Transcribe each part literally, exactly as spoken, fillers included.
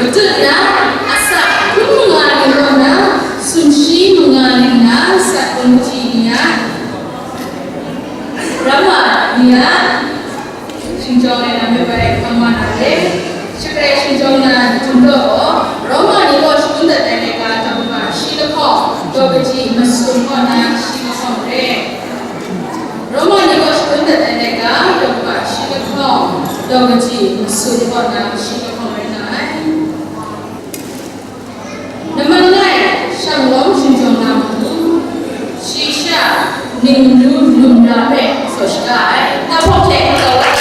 Matut na, asak hkrum manga ni kaw na, sumshi manga ni na, sat kungji ni a, ramma ni a, shingjawng ai na me bai hkam wa na le. Shakrai shingjawng na jum daw gaw, Roma ni gaw shangun dat ai laika daw kaba shi lahkawng, daw kaji masum kaw na shi lahkawng re. Roma ni gaw shangun dat ai laika daw kaba shi lahkawng, daw kaji masum kaw na shi lahkawng rai nga ai. Naman lai, shanglawm shingjawng na matu, shi sha, ninglu lumra hpe saw shaga ai, na hpawk hte kau ai.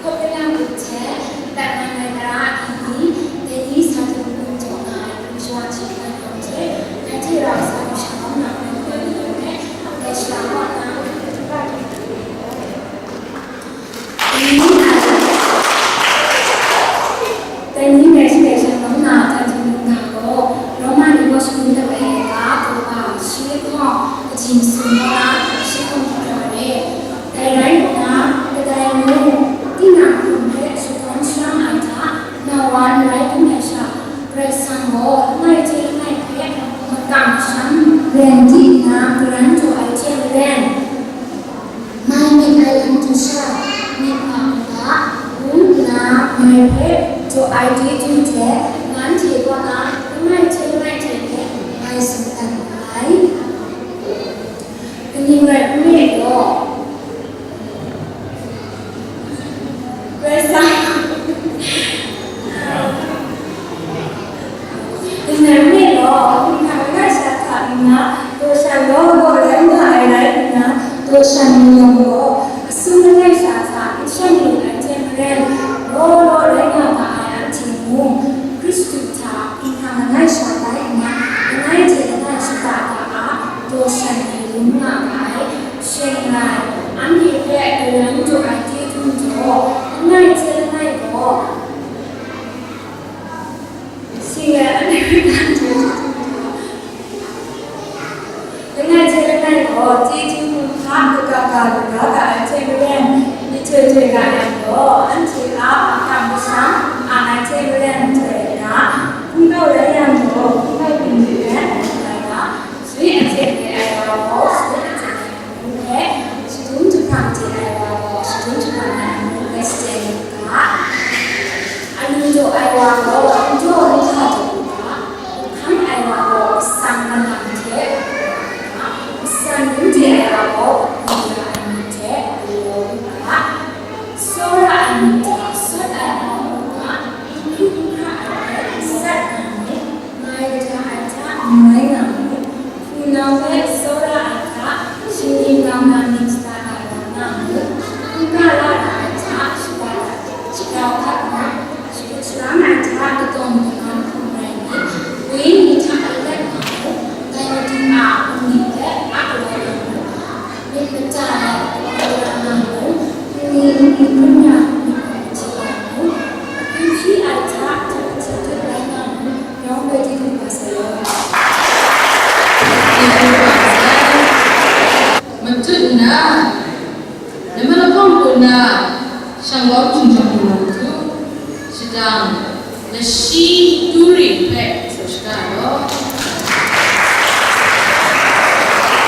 Hkawt kayang hte, Batman ngai tara a pyi ni, dai ni sa htum hkum jaw nga ai hpung shawa hte, ngai hte rau sa lu shanglawm na ai hpung ni hpe, dai shara kaw na, Dai ni ngai shi hpe shanglawm na hta htingnu ga gaw, Roma ni gaw shangun dat ai laika daw kaba shi lahkawng, kaji masum kaw na shi hkawng hkra re. Dai rai nna, kadai mung, tinang hkum hpe shadawn sharam ai hta, na wa n rai hkrum ai sha, Karai Kasang gaw langai hte langai hpe makam masham ren di nna, karan jaw ai hte maren, mai myit ai lam du sha myit nga u ga, ngu nna ngai hpe jaw ai chyeju hte, nanhte kaw na langai hte langai hte hpe ngai tsun dat nngai. Kaning rai nme law, Karai Kasang, Kaning rai nme law, hkum hkrang langai sha hta nna, daw shan law law rai nga ai rai nna, daw shan ni yawng gaw, asun langai sha hta n shan lu ai hte maren, law law rai nga ga ai anhte mung, Hkristu hta hkum hkrang langai sha rai nna, langai hte langai shada ga a, daw shan ni lum nga ga ai. Shing rai, anhte hpe karan jaw ai chyeju jaw, langai hte langai gaw, shing rai, anhte hpe karan jaw ai chyeju jaw, langai hte langai gaw, chyeju hkum hta kaga ga lu ga ga ai hte maren, myihtoi toi ga yang gaw, anhte a makam masham ang ai hte maren, htoi ai ga, hpungtau rai yang gaw, hpungtau byin lu ai rai ga, shani a hte re ai wa gaw, shani a hte re ai wa hpe, shadum jahprang chye ai wa gaw, shadum jahprang ai amu hpe shaden u ga, alu jaw ai wa gaw, n jaw n hta jaw u ga, hkang ai wa gaw, atsang manang hte, asan lung chye ai wa gaw, galaw ai myit hte galaw u ga, tsawra ai myit hta sawt ai hkawm u ga, n hkru n hkra ai hpe sat nga mu. Mai kaja ai hta n mai nga mu, hpunau hpe tsawra ai hta, shinggyim gam na myit shada da na nga mu, hkungga la ra ai hta, shada da, shada hkat nna, shakut sharam ai hta, katawn kanawn hkum rai myit, wenyi hta alawt nga mu, dai Madu a hpung ni hpe a galaw nga mu. Myit mada ai hpung rai nga mu, hpung ni n hkrum ya ai myit hpe machyi nga mu, akyu hpyi ai hta, hta hpyi tut rai nga mu, yawng bai di lu ga sai law. Matut nna, namman lahkawng hku nna, shanglawm shingjawng lu na matu, shadang, lashi turi hpe saw shaga ai law.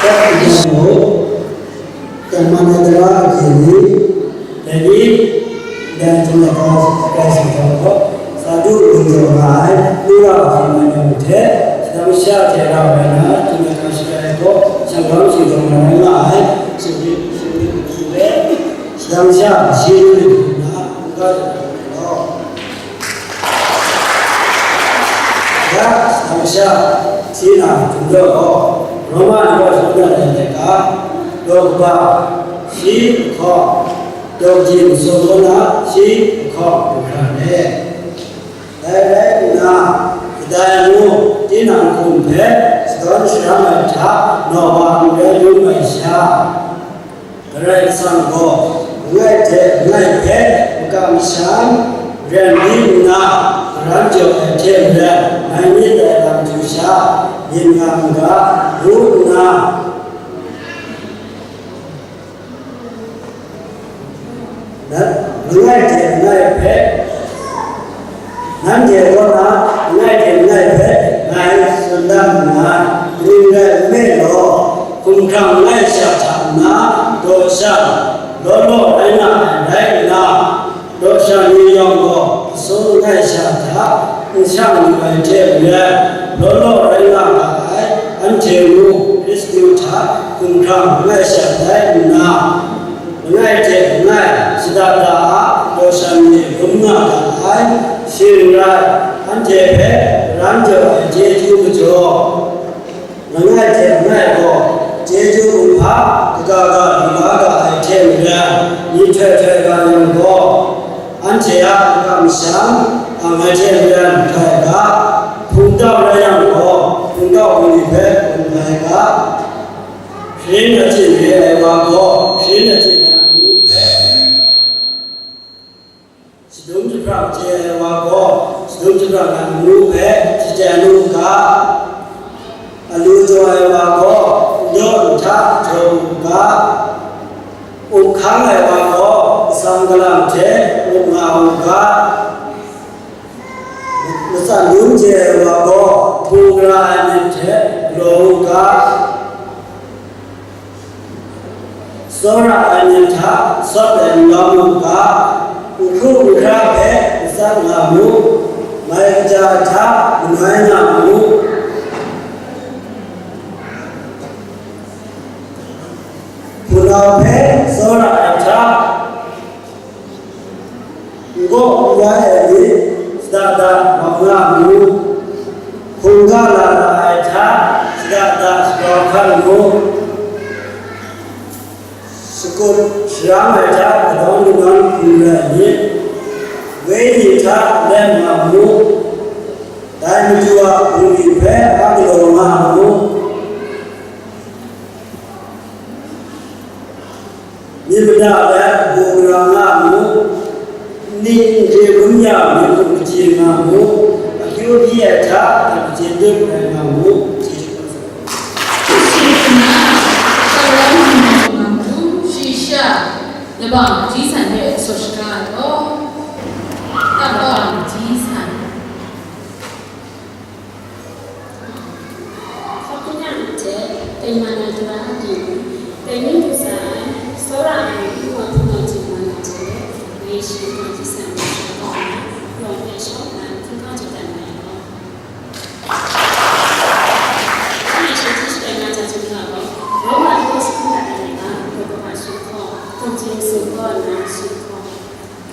Dai ni gaw, dai man ai tara a hpyi ni, dai ni, dai htum ai hkau, dai htum ai hkau gaw, sa du lung jaw nga ai, Lura a hpyi man ai hte, shadang masha hte rau rai na, htum ai hkau shaga ai gaw, shanglawm shingjawng na rai nga ai, shinggyim, shinggyim hpyi let, shadang masha shi lu lu hpyi na, hkungga jaw ai gaw, Ya, shadang masha, shi na htum jaw gaw, Roma ni gaw shangun dat ai laika, daw kaba shi lahkawng, daw kaji masum kaw na shi lahkawng hkra re. Dai rai nna, kadai mung tinang hkum hpe shadawn sharam ai hta, naw wa n rai dum ai sha, Karai Kasang gaw langai hte langai hpe makam masham ren di nna, karan jaw ai hte maren mai myit dai lam hte sha myit nga n ga, ngu nna, Langai hte langai hpe, nanhte kaw na langai hte langai hpe ngai tsun dan nngai, kaning rai nme law, hkumhkrang langai sha hta na daw sha law law rai nga ai rai nna, daw sha ni yawng gaw asaw langai sha hta n shang lu ai hte maren, law law rai nga ga ai anhte mung Hkristu hta hkumhkrang langai sha tai nna, langai hte langai shada da a daw sha ni rum nga ga ai, shing rai, anhte hpe karan jaw ai chyeju majaw, langai hte langai gaw chyeju kumhpa kaga ga lu la ga ai hte maren, myihtoi htoi ga yang gaw, anhte a kamsham ang ai hte maren htoi ga, hpungtau rai yang gaw, hpungtau bungli hpe hpung ai ga, sharin achyin re ai wa gaw, sharin achyin ai amu hpe, shadum jahprang chye ai wa gaw, shadum jahprang ai amu hpe shachyen u ga, alu jaw ai wa gaw, n daw n hta jaw u ga, up hkang ai wa gaw, atsam galam hte up nga u ga, matsan dum chye ai wa gaw, hpung gara ai myit hte galaw u ga, tsawra ai myit hta sawt ai n lawm u ga, n hkru n hkra hpe matsat nga mu, mai kaja ai hta manoi nga mu, hpunau hpe tsawra ai hta, n gaw n wai ai ni shada da mat nga mu, hkungga la la ai hta shada da shagrau hkan mu, shakut sharang ai hta kadawn kanawn hkum rai myit, wenyi hta lem nga mu, dai Madu a bungli hpe a galaw nga mu. Myit mada let, bu gara nga mu, ning n re gun ya myit hkum kaji nga mu, akyu byi ai hta, a kaji dut rai nga mu, chyeju kau sa. Shi hpung na, tsawra hpung na nga mu, shi sha, laba ji san hpe saw shaga ai gaw, laba ji san. Hkawhkun a hte tengman ai tara a pyi mung, dai ni du sa ai, tsawra ai, n wa hpung ai tengman a hte, ngai shi hkawng hti san ai shara kaw na, rawng hpe shawng nnan hkungga jaw dat na ai gaw. Ngai shi hti shatai na hta chyum ga gaw, Roma law shangun dat ai ga, Roma shi hkawng, hkawng hti sung kaw nna shi hkawng.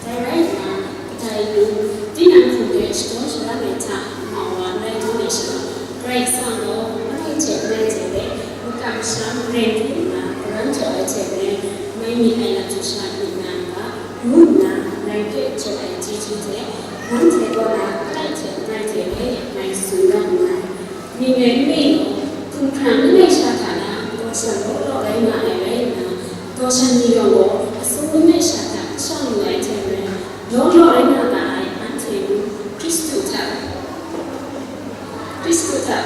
Dai rai nna, kadai num, tinang hkum de shadaw sharang ai hta, ma wa n rai taw ai sha, Karai Kasang gaw, langai hte langai hte hpe, makam masham ren hkru nna, karan jaw ai hte maren, mai myit ai lam jaw sha myit na n ga, ngu nna, ngai hpe jaw ai chyeju hte, nanhte kaw na langai hte langai hte hpe ngai tsun dat nngai. Myit rai nme law, hkumhkrang langai sha hta na, daw sha law law rai nga ai rai nna, daw sha ni yawng gaw, asaw langai sha hta n shang lu ai hte maren, law law rai nga ga ai anhte mung, Hkristu hta, Hkristu hta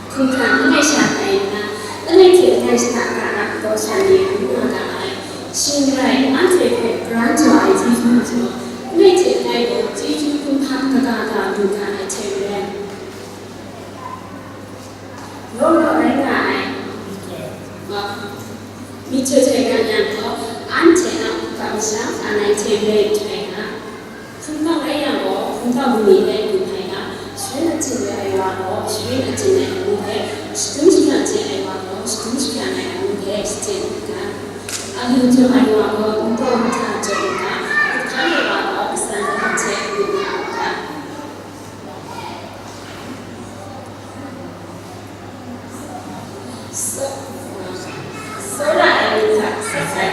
hkumhkrang langai sha tai nna, langai hte langai sha hta na, daw sha ni rum nga ga ai. Shing rai, anhte hpe karan jaw ai chyeju majaw, langai hte langai gaw chyeju hkum hkam kaga ga lu ga ai hte maren, law law rai nga ai. Myihtoi htoi nga yang gaw, anhte a kamsham a nai hte maren htoi nga, hpungtau rai yang gaw, hpungtau bungli hpe gun ai nga, sharin achyin re ai wa gaw, sharin achyin ai amu hpe, shadum jahprang chye ai wa gaw, shadum jahprang ai amu hpe shachyen u ga, alu jaw ai wa gaw, n daw n hta jaw u ga, ahkang ai wa gaw, matsan gaw hte gun nga u ga. Tsawra ai myit hta sat ai.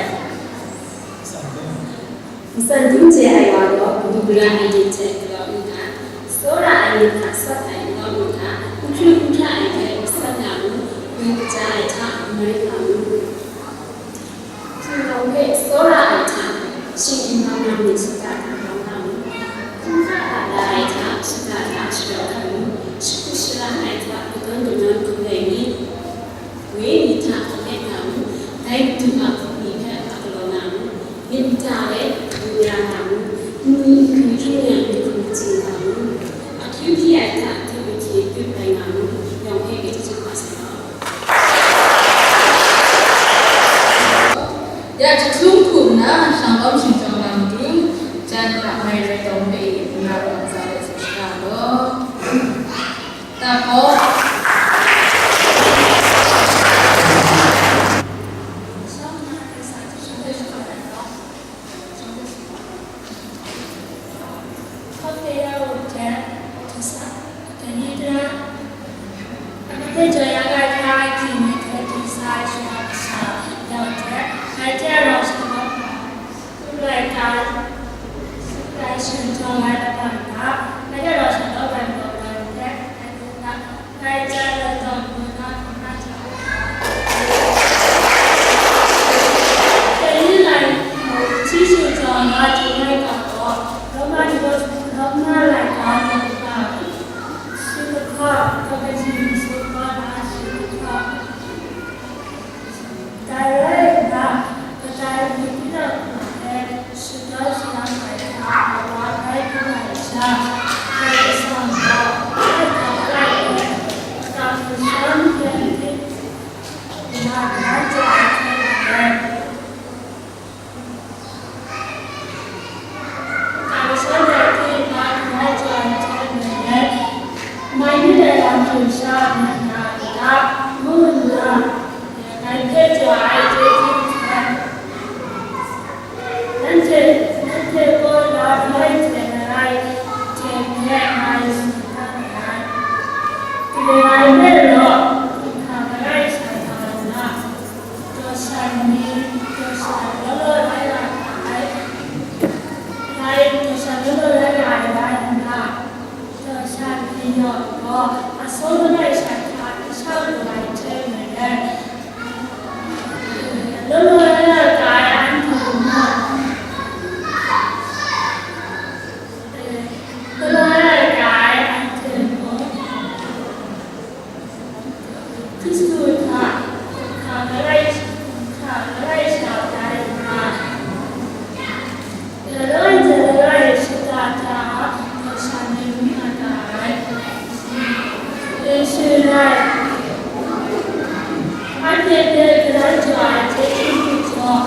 Matsan dum chye ai wa gaw, kabu gara ai myit hte galaw n ga, tsawra ai myit hta sat ai galaw n ga, n hkru n hkra ai hpe matsat nga mu, mai kaja ai hta manoi nga mu. Hpung nau hpe tsawra ai hta, shinggyim bang na myit shada hta grau nga mu. Hkungga la la ai hta, shada hta shagrau hkan mu. Shakut sharang ai hta, kadawn kanawn hkum rai myit. Wenyi hta hkam nga mu. Dai Madu a hpung ni hpe a galaw nga mu. Myit mada e, Ya jahtum hku nna, shanglawm shingjawng na matu, jan hta mai rai taw hpe i, n ra taw ntsa let tsun shara law. Tapo. Dai rai nna, kadai mung tinang hpe shadau shalang ai hta, awa rai lu ai sha, Karai Kasang gaw, bai gaw rai nna, atsam hkrishan hte hpyi nna, dai jaw ai hte maren, Kamsham rai timung, ngai jaw ai hte maren, mai made lam hkrisha myit na n ta, ngu nna, ngai hpe jaw ai chyeju hte, nanhte, nanhte kaw na langai hte langai hte hpe ngai tsun da nngai. Kaning rai nme law, hkra langai sha sa nna, daw shan ni, daw shan law law rai nga ai, rai, daw shan law law rai nga ai rai nna, daw shan ni yawng gaw, asaw langai sha hta n shang lu ai hte maren, law law rai nga ai anhte mung, law law rai nga ai anhte mung, Hkristu hta, hkra langai, hkra langai sha tai nna, langai hte langai shada da, daw shan ni n nga da ai. Shi rai, anhte hpe galai jaw ai chyeju hku jaw,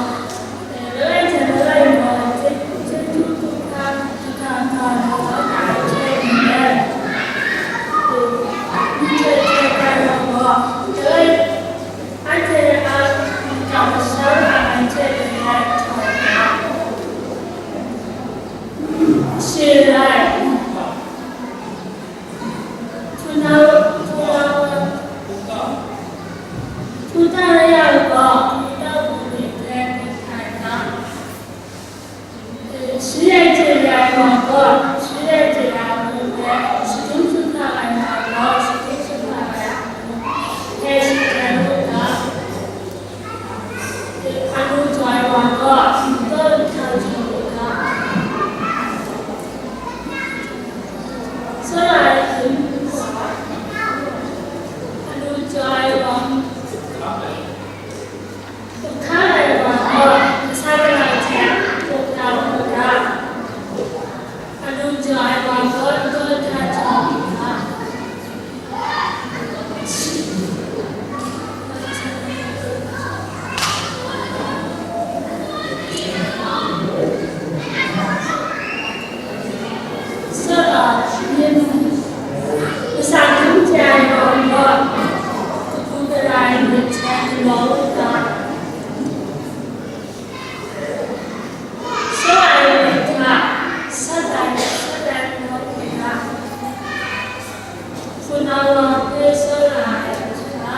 Shirai. Tuna, tuna, tuna ya gaw, tuna bungli hte hkrit hkrai nga. Shi rai hte ya ai wa gaw, shi rai hte ya ai hpe, shadum sumhkang ai wa gaw, shadum sumhkang ai hpe shi rai u ga. Anu jaw ai wa gaw, taw nhtang jaw u ga. Tsawra ai hte, anu jaw ai wa, hkra ai wa gaw, kasa kalang hte, hkra u ga. Anu jaw ai wa gaw, taw nhtang jaw u ga. Tsawra ai hte, kasa hkrum hte ai wa gaw, kabu gara ai myit hte galaw u ga. Tsawra ai myit hta, sat ai, sat ai galaw u ga. Hpunau wa hpe tsawra ai hta,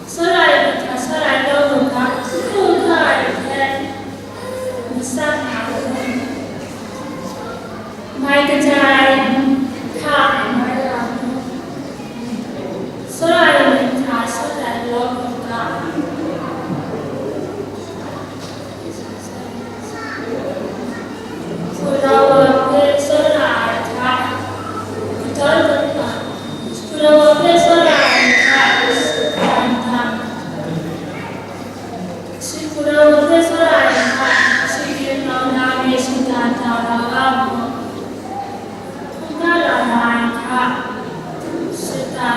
tsawra ai myit hta, tsawra ai lawm u ga, hkru hkra ai hte, matsat nga u. Mai kaja ai hta, mai ra mu. Tsawra ai myit hta, tsawra ai lawm u ga. Hpunau wa hpe tsawra ai hta, katawn kata, hpunau wa hpe tsawra ai hta, katawn kata. Shi hpunau wa hpe tsawra ai hta, shi gyin nau na mi shada da ra ga mu. Hkungga la na ai hta, shada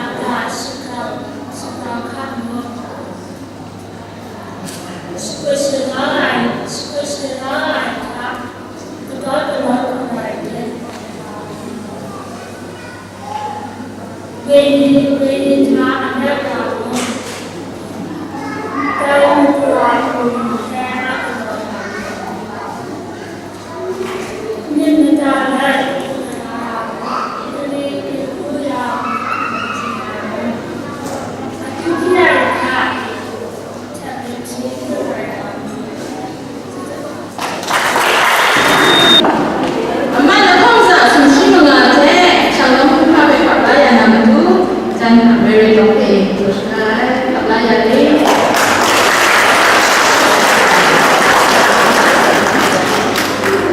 Wenyi, wenyi hta n rai wa mu, dai matu a hpung hte a galaw ai. Myit mada rai, mada, mada, Aman lahkawng za sumshi manga hte, Shanglawm hpunhpa hpe hkap la ya na matu, jan hkam rai rai taw hpe, jaw shangai, hkap la ya le.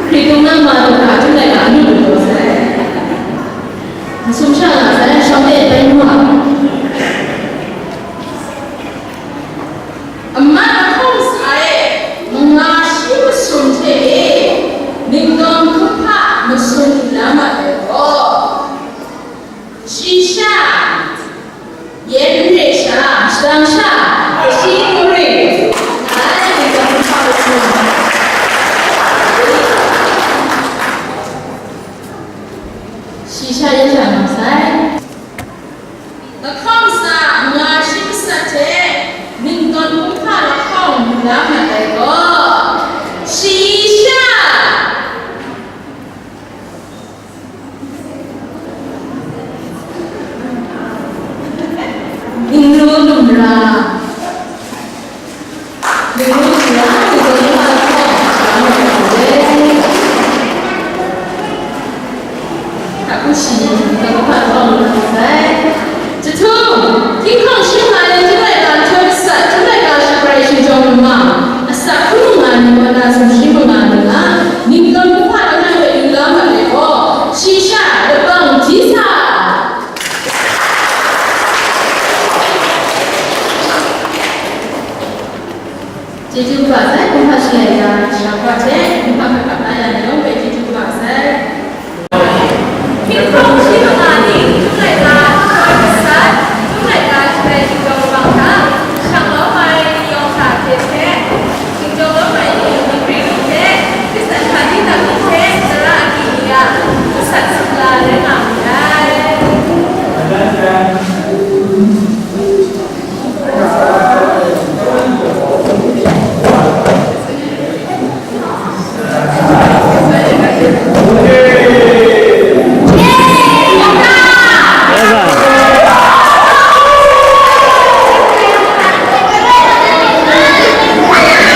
Hkritung na ma du hkra, htum laika anu lu taw sai. Masum sha nga sai, shawng de bai nu a. Aman lahkawng sa e, manga shi masum hte e, ningdawng hkun hpa masum lam ai gaw, shi sha, yen re sha, shadang sha, shi n ring, ngai ningdawng hkun hpa masum. Shi sha yen sha nga sai. Lahkawng sa manga shi masat hte ningdawng hkun hpa lahkawng lu la mat ai gaw, shi sha, n ru n ra. Jahtum, hkying hkawng shing nga ai, hkying laika hte masat, hkying laika shaprai shingchawng lama, asak hkrum nga ai ni kaw na sumshi manga ni nga, ningdawng hkun hpa langai hpe lu la mat ai gaw, shi sha, labang di sa. Chyeju kaba sai, kumhpa shi ai ya, sha hpa hte, kumhpa hpe hpa